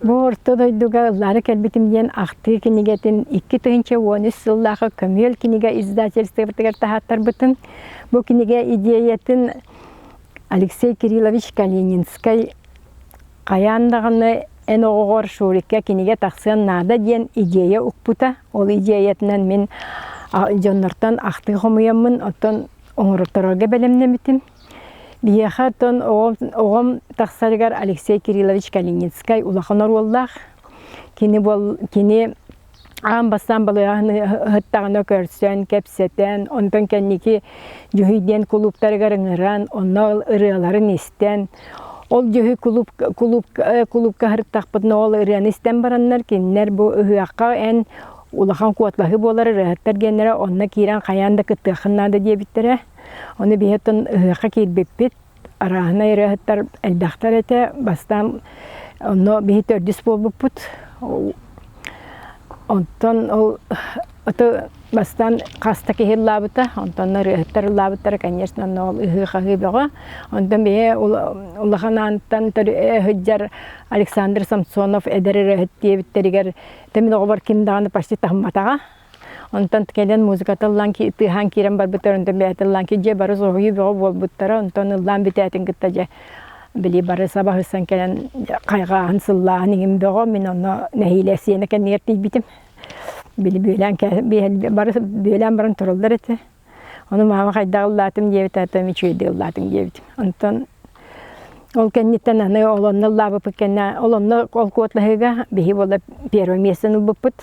Бу орто дойдуга ыллаары кэлбитим диэн ахтыы кинигэтин 2013 сыллаахы Көмүөл кинигэ издательствотыгар таһааттарбытым. Бу кинигэ идеятын Алексей Кириллович Калининскай хайаан даҕаны эн оҕоҕор Шурикка кинигэ тахсыан наада диэн идея укпута. Ол идеятынан мин дьоннортон ахтыы хомуйаммын, оттон оҥорторорго бэлэмнэммитим. Биһиэхэ оттон оҕом тахсарыгар Алексей Кириллович Калининскай улахан оруоллаах. Кини буол кини аан бастаан балыыһаны ыһыттаҕына көрсөн, кэпсэтэн, онтон кэнники Дьүһүй диэн кулууптарыгар ыҥыран, онно ырыаларын истэн, ол Дьүһүй кулууп кулууп кулуупка сырыттахпытына ол ырыаны истэн бараннар, кинилэр бу ыһыахха эн улахан куотлаһыы буолар ырыаһыттар диэннэрэ онно киирэн хайаан да кыттыаххын наада диэбиттэрэ. Ону биһи оттон ыһыахха киирбиппит, арааһынай ырыаһыттар элбэхтэр этэ. Бастаан онно биһи төрдүс буолбуппут. Онтон ол ото бастаан хаста киһи ыллаабыта, онтон ырыаһыттар ыллаабыттара, конечно, онно ол ыһыы-хаһыы бөҕө. Онтон биһи улахан аантан сылдьар Александр Самсонов эдэр ырыаһыт диэбиттэригэр, мин оҕобор ким даҕаны почти таһымматаҕа. Онтон кэлэн музыката ыллаан тыаһаан киирэн барбыттар, онтон бэйэтэ ыллаан дьэ бары соһуйуу бөҕө буолбуттара, онтон ыллаан бүтээтин кытта дьэ били бары саба сысан кэлэн хайҕааһын, сыллааһын иҥин бөҕө, мин онно нэһиилэ сиэнэ кэннигэр тиийбитим. Били бүөлээн бары бүөлээн баран тураллар этэ. Ону маама хайдах ыллаатым диэбит, ата үчүгэйдик ыллаатым диэбитим. Онтон ол кэнниттэн аны ол онно ыллаабыппыт кэннэ ол онно ол куотлаһыыга биһи буола первое место ылбыппыт.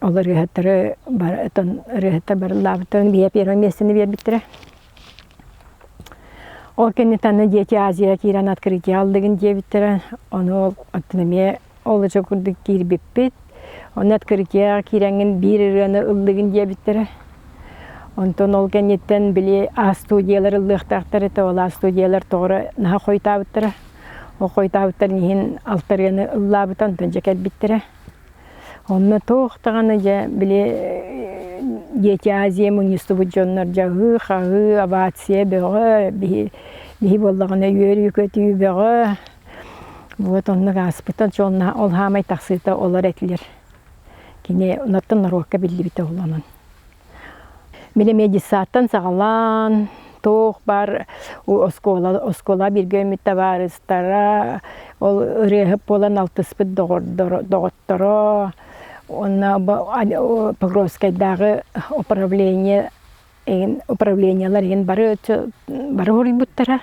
Ол ырыаһыттары ырыаһыттар барыллаабыттарын биһиэхэ первое миэстэни биэрбиттэрэ. Ол кэнниттэн аны Дети Азия киирэн открытие алдыгын диэбиттэрэ. Ону ол оттон эмиэ ол ыча курдук киирбиппит. Ону открытие киирэҥҥин биир ырыаны ыллыгын диэбиттэрэ. Онтон ол кэнниттэн били А-студиялар ыллыахтаахтар этэ, ол А-студиялар тоҕо наһаа хойутаабыттара. Ол хойутаабыттарын иһин алта ырыаны ыллаабыта, онтон дьэ кэлбиттэрэ. Онно туох даҕаны дьэ били Дети Азии мунньустубут дьоннор дьаһыы-хаһыы, овация бөҕө, биһи, биһи буоллаҕына үөрүү-көтүү бөҕө. Вот оннук ааспыта ол хаамай тахсыыта олор этилэр. Кини онтон норуокка биллибитэ ол онон. Мин эмиэ детсадтан саҕалаан, туох баар оскуола, оскуола бииргэ үммүт табаарыстара, ол ырыаһыт буолан алтыспыт доҕотторо, уонна Покровскайдааҕы управление игин управлениелар игин бары бары уруйбуттара.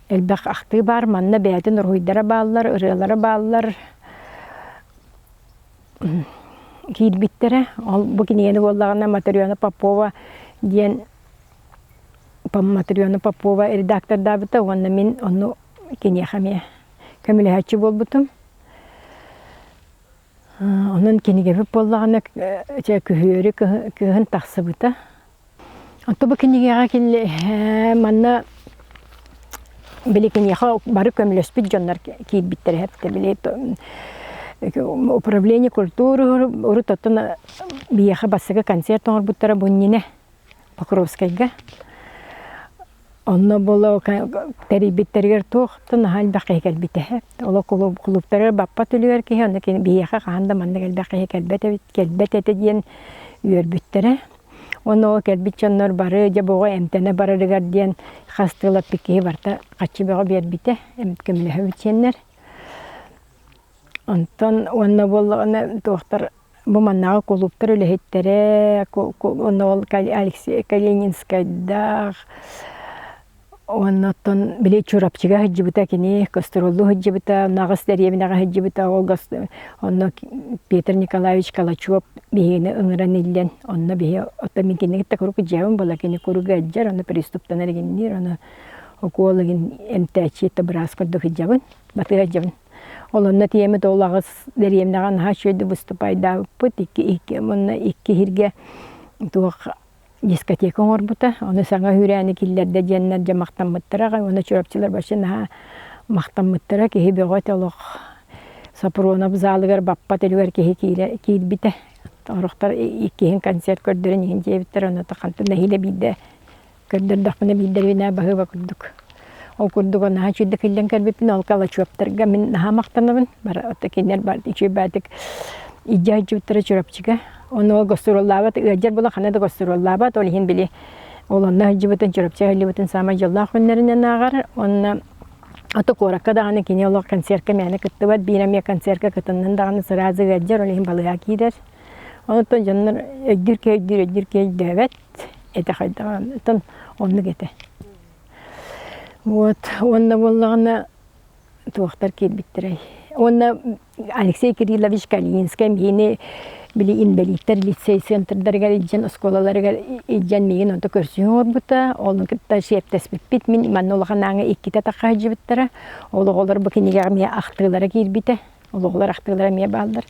Элбэх ахтыы баар, манна бэйэтин уруһуйдара бааллар, ырыалара бааллар. Киирбиттэрэ. Ол бу кинигэни буоллаҕына Матрена Попова диэн Матрена Попова редактордаабыта уонна мин онну киниэхэ эмиэ көмөлөһөөччү буолбутум. Онон кинигэбит буоллаҕына чэ күһүөрү кыһын тахсыбыта. Онто бу кинигэҕэ кини манна били киниэхэ бары көмөлөспүт дьоннор киирбиттэрэ эптэ били управление культуры урут оттон биһиэхэ бастакы концерт оҥорбуттара бу иннинэ Покровскайга. Онно буола тэрийбиттэригэр туох да наһаа элбэх киһи кэлбитэ. Олох кулууптарыгар баппат үлүгэр киһи, онно биһиэхэ хаһан да маннык элбэх киһи кэлбэт эбит, кэлбэт этэ диэн үөрбүттэрэ. Уонна ол кэлбит дьоннор бары дьэ бу оҕо эмтэнэ барарыгар диэн хас тыылаппыт киһи барыта хаччы бөҕө биэрбитэ, көмөлөһөбүт диэннэр. Онтон уонна буоллаҕына туохтар бу маннааҕы кулууптар үлэһиттэрэ, уонна ол Алексей Калининскайдаах, Уонна оттон били Чурапчыга сылдьыбыта кини, гастроллуу сылдьыбыта, Наҕыс дэриэбинэҕэ сылдьыбыта, ол онно Петр Николаевич Калачев биһигини ыҥыран иллэн, онно биһи оттон мин кинини кытта куруук дьиэбин буола, кини куруук ыалдьар, ону приступтанар игинниир, ону укуол игин эмтээччи это быраас курдук сылдьабын, батыһа сылдьабын. Ол онно тиэмит ол аҕыс дэриэбинэҕэ наһаа үчүгэйдик выступайдаабыппыт, икки икки уонна икки иһиргэ туох дискотека оҥорбута. Ону саҥа үүрээни киллэрдэ диэннэр дьэ махтаммыттара аҕай уонна чурапчылар вообще наһаа махтаммыттара. Киһи бөҕө этэ олох Сопронов залыгар баппат үлүгэр киһи киирэ киирбитэ. Орохтор иккиһин концерт көрдөрөн иһин диэбиттэр, онно хантан нэһиилэ биирдэ көрдөрдөхпүнэ биирдэринэ баһыыба курдук. Ол курдук наһаа үчүгэйдик иллэн кэлбиппин, ол калачуоптарга мин наһаа махтанабын. Бары кинилэр бары үчүгэй баатык илдьэ сылдьыбыттара Чурапчыга. Ону ол гостуруоллаабат, ыалдьар буола ханна да гостуруоллаабат, ол иһин били ол онно сылдьыбытын, Чурапчыга сылдьыбытын саамай дьоллоох күннэринэн ааҕар. Уонна ото куоракка даҕаны кини олох концертка мээнэ кыттыбат, биир эмиэ концертка кытыннын даҕаны сразу ыалдьар, ол иһин балыыһа киирэр. Онтон дьоннор өйдүүр киһи өйдүүр, өйдүүр киһи өйдөөбөт этэ хайдаҕын. Оттон оннук этэ. Вот уонна буоллаҕына туохтар киирбиттэрэй. Уонна Алексей Кириллович Калининскай миини били инбэлииттэр лицей центрдарыгар илдьэн оскуолаларыгар илдьэн миигин онто көрсүһүү оҥорбута. Онун кытта сиэптэспиппит. Мин манна улахан ааҥҥа иккитэ тахха сылдьыбыттара. Ол оҕолор бу кинигэҕэ эмиэ ахтыылара киирбитэ. Ол оҕолор ахтыылара эмиэ бааллар.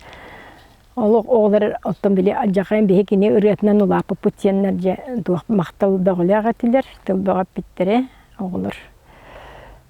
Олох оҕолор оттон били алдьархайын биһи кини ырыатынан улааппыппыт диэннэр дьэ туох махтал бөҕөлөөх этилэр, тыл бөҕө эппиттэрэ оҕолор.